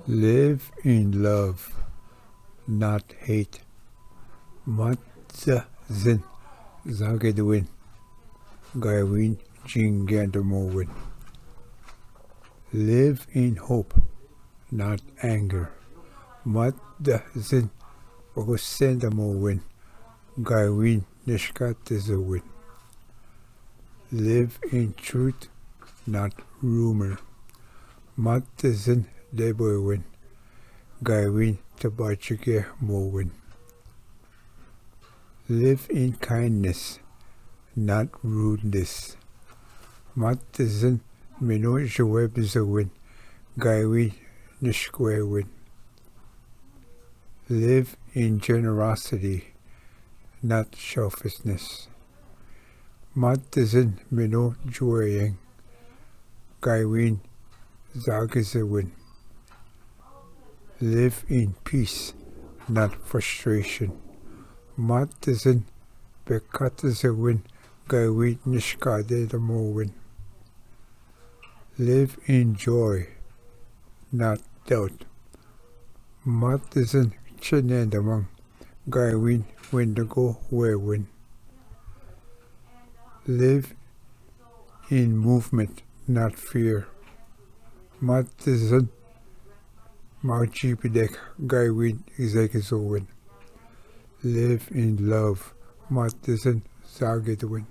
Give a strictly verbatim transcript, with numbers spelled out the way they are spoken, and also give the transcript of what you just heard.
Live in love, not hate. Mad de zin zagedwin, gaiwin jingendemowin. Live in hope, not anger. Mad de zin gusendemowin, gaiwin nishkatezewin. Live in truth, not rumor. Mad de zin deboewin, gaiwin tebachikemowin. Live in kindness, not rudeness. Mad de zin mino juwebzewin, gaiwin nishkwewin. Live in generosity, not selfishness. Mad de zin mino juweying, gaiwin zagezewin. Live in peace, not frustration. Mad de zin bekatezewin, gaiwin nishkadedemowin. Live in joy, not doubt. Mad de zin chinendemang, gaiwin windigo wewin. Live in movement, not fear. Mad de zin machibidek, gaiwin zegezowin. Live in love. Mad de zin zagedwin,